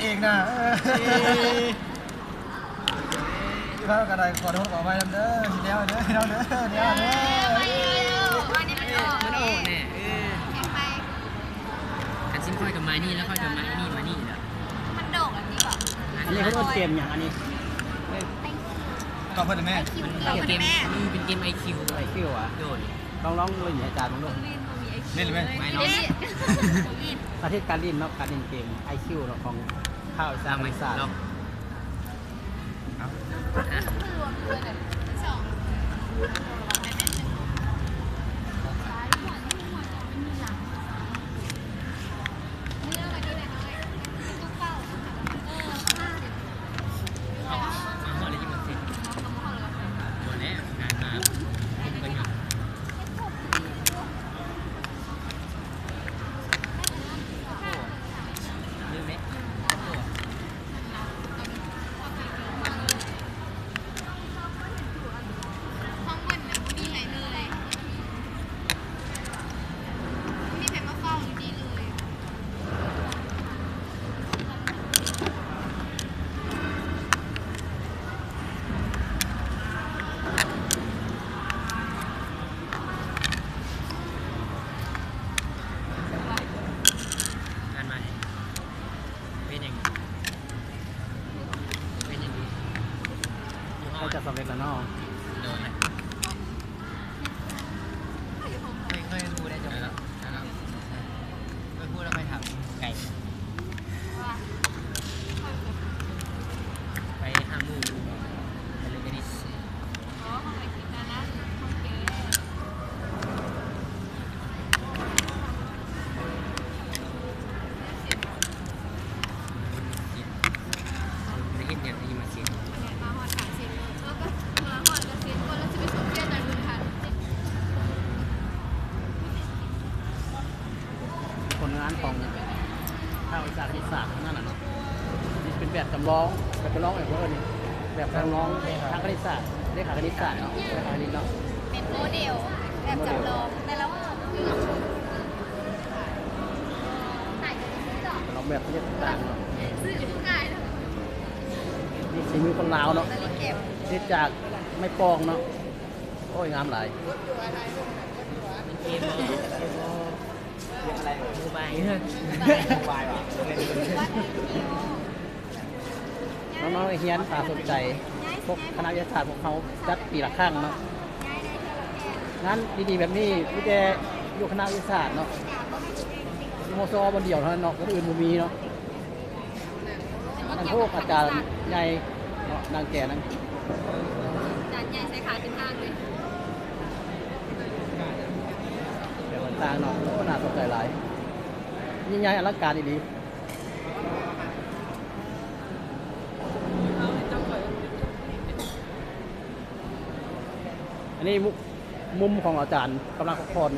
ເອງນະ ເອີ ພາກັນໄດ້ ຂໍໂທດຂໍອະໄພນຳເດີ ຊິແລ້ວເດີ ເດີ ເດີ ເດີ ເດີ ມັນອອກແນ່ ເອີ ຄັນຊິມຂ້ອຍກໍມານີ້ ແລ້ວຂ້ອຍກໍມານີ້ ມານີ້ແລ້ວ ມັນໂດກອັນນີ້ບໍ ອັນນີ້ເຂົາເອີ້ນເກມຫຍັງອັນນີ້? ຕອບເພິ່ນແມ່ ເປັນເກມ ເປັນເກມໄອຄິວ ໄອຄິວຫວາ? ໂດຍ ລອງ ລອງຫຼິ້ນໃຫ້ອາຈານເບິ່ງດູ ຫຼິ້ນບໍ່ມີໄອຄິວ ຫຼິ້ນໄໝ? ໄປລອງ ສາທິດການຫຼິ້ນເນາະ ການຫຼິ້ນເກມໄອຄິວເນາະ ຂອງພາກວິຊາຄະນິດສາດ ລອງ ອ່ານມາ ເປັນຫຍັງ? ເປັນຫຍັງ? ໃກ້ຈະສຳເລັດແລ້ວເນາະ ໂດຍ ເຄີຍ ເຄີຍຮູ້ໄດ້ຈັກ ໄດ້ແລ້ວ ໄດ້ແລ້ວ ໄປພູດແລ້ວໄປຖາມໄກ່ ໄປຫາໝູ່ ໄປເລີຍກໍດີ ໄດ້ເຮັດຫຍັງທີ່ມາເຊັນ ມາຮອດກາງເຊັນ ເອີ ກໍມາຮອດກໍເຊັນກ່ອນ ແລ້ວຊິໄປຊົມວຽກໃນບຶງທັນ. ຜົນງານຂອງພາກວິຊາຄະນິດສາດນັ້ນນະເນາະ ນີ້ເປັນແບບຈຳລອງ ແບບຈຳລອງ ເອີ້ນວ່າ ແບບຈຳລອງທາງຄະນິດສາດ ເລຂາຄະນິດສາດເນາະ ເລຂາຄະນິດເນາະ ເປັນໂມເດວແບບຈຳລອງ ແຕ່ລະ ຈຳລອງແບບຊະນິດຕ່າງໆເນາະ ນີ້ສີມືຄົນລາວເນາະ ເຮັດຈາກໄມ້ປອງເນາະ ໂອ້ຍ ງາມຫຼາຍ. ເກມບໍ່ ເກມບໍ່ ໂມບາຍ ໂມບາຍຫວາ? ນ້ອງໆນັກຮຽນຖ້າສົນໃຈ ພວກຄະນະວິທະຍາສາດພວກເຮົາຈັດປີລະຄັ້ງເນາະ ງານດີໆແບບນີ້ມີແຕ່ຢູ່ຄະນະວິທະຍາສາດເນາະ ຢູ່ ມສວ ບ່ອນດຽວເທົ່ານັ້ນເນາະ ບ່ອນອື່ນບໍ່ມີເນາະ. ອັນ ໂອ້ ອາຈານໃຫຍ່ເນາະ ນັ່ງແກ່ນັ້ນ ອາຈານໃຫຍ່ໃສ່ຂາຂຶ້ນຫ້າງເລີຍ ແບບຕ່າງໆເນາະ ໂອ້ ໜ້າສົນໃຈຫຼາຍ ຍິ່ງໃຫຍ່ອະລັງການອີ່ຫຼີ. ອັນນີ້ມຸມຂອງອາຈານກຳລັງພັກຜ່ອນ.